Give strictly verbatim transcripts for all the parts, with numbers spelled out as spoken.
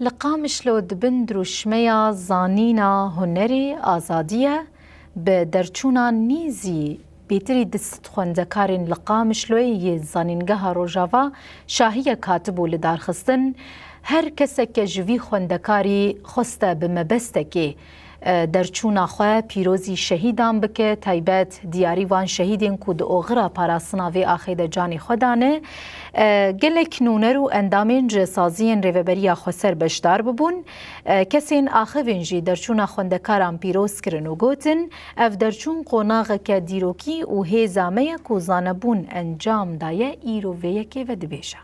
Li Qamişlo di bin dirûşmeya zanîna hunerê azadî ye. Bi derçûna nî zî bêtirî du sed xwendekarên li Qamişloyê yê Zanîngeha Rojava şahiyek hatibû lidarxistin. Her keseke ji vî xwendekarî xweste bi mebestekê, e, derçûna xwe pîrozî şehîdan bike, taybet diyarî van şehîdên ku di oxira parastina vê axê de canê xwe dane. E, gelek nûner û endamên ji saziyên Rêveberiya Xweser beşdar bibûn. E, kesên axivên jî derçûna xwendekaran pîroz kirin û gotin, ev derçûn qonaxeke dîrokî û hêza me ye ku zanebûn encam daye, îro vê yekê ve dibêje.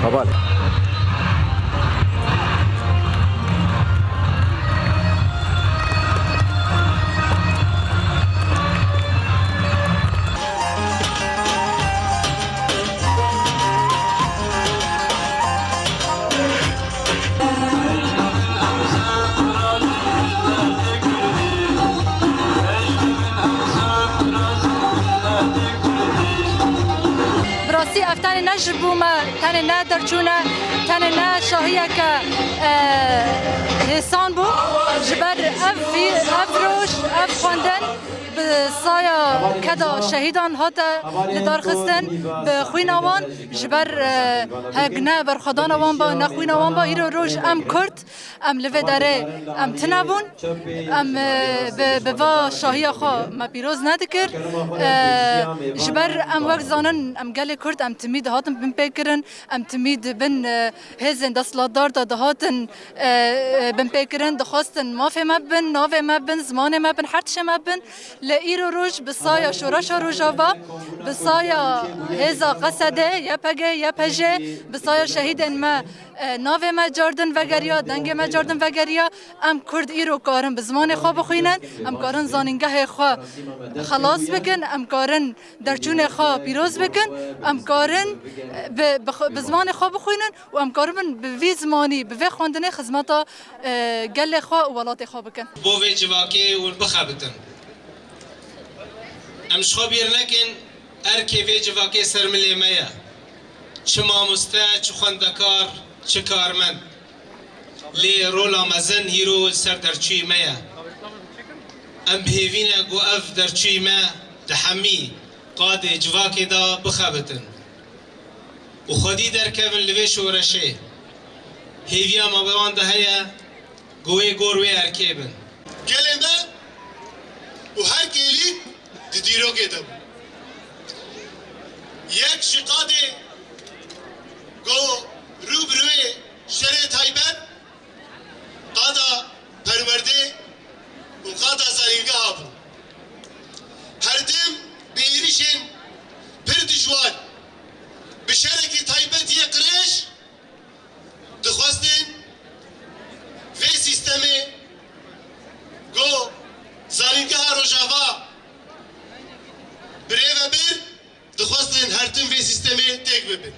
Heval. Bi rastî ev tenê ne ji bo me, tenê ne derçûn e, tenê ne şahiyeke, e, hêsan bû. Ji ber ev vî, ev roj, ev xwendin bi saya keda şehîdan hate lidarxistin, bi xwîna wan, ji ber, e, hek ne berxwedana wan ba, ne xwîna wan ba, îro roj em Kurd, em li vê derê em tune bûn. Em, e, bi, bi va şahiya xwe me pîroz nedikir. E, ji ber em wek zanin, em gelê Kurd, em timî dihatin binpêkirin, em timî di bin, e, hêzên desthilatdar de dihatin, e, e, binpêkirin, dixwestin mafê me bin, navê me bin, zimanê me bin, her tişê me bin. Lê îro roj bi saya Şoreşa Rojava, bi saya hêza Qesedê, Y P G, Y P J, bi saya şehîdên me, e, navê me cardin vegeriya, dengê me cardin vegeriya. Em Kurd îro karin bi zimanê xwe bixwînin, em karin zanîngehê xwe xelas bikin, em karin derçûnê xwe pîroz bikin, em karin, e, bi, bi xwe, bi zimanê xwe bixwînin û em karibin bi vî zimanî, bi vê xwendinê xizmeta, e, gelê xwe û welatê xwe bikin. Bo vê civakê hûn bixebitin. Em ji xwe bîr nekin, erkê vê civakê ser milê me ye. Çi mamoste, çi xwendekar, çi karmend. Lê rola mezin hîro li ser derçûyî me ye. Em bi hêvî ne ku ev derçûyî me di hemî qadê civakê de bixebitin û xwedî derkevin li vê şoreşê. Hêviya me bi wan de heye ku wê gor wê erkê bin. Gelê me û her kêlî di dîrokê de bû. Yek ji qadê ku rû bi rûyê şerê taybet, qada perwerdê û qada zanîngeha bû. Her tim bi êrişên pir dijwar, bi şerekî taybet yê qirêj, dixwestin vê sîstemê ku Zanîngeha Rojava bi rê ve bir, dixwestin her tim vê sîstemê têk bibin.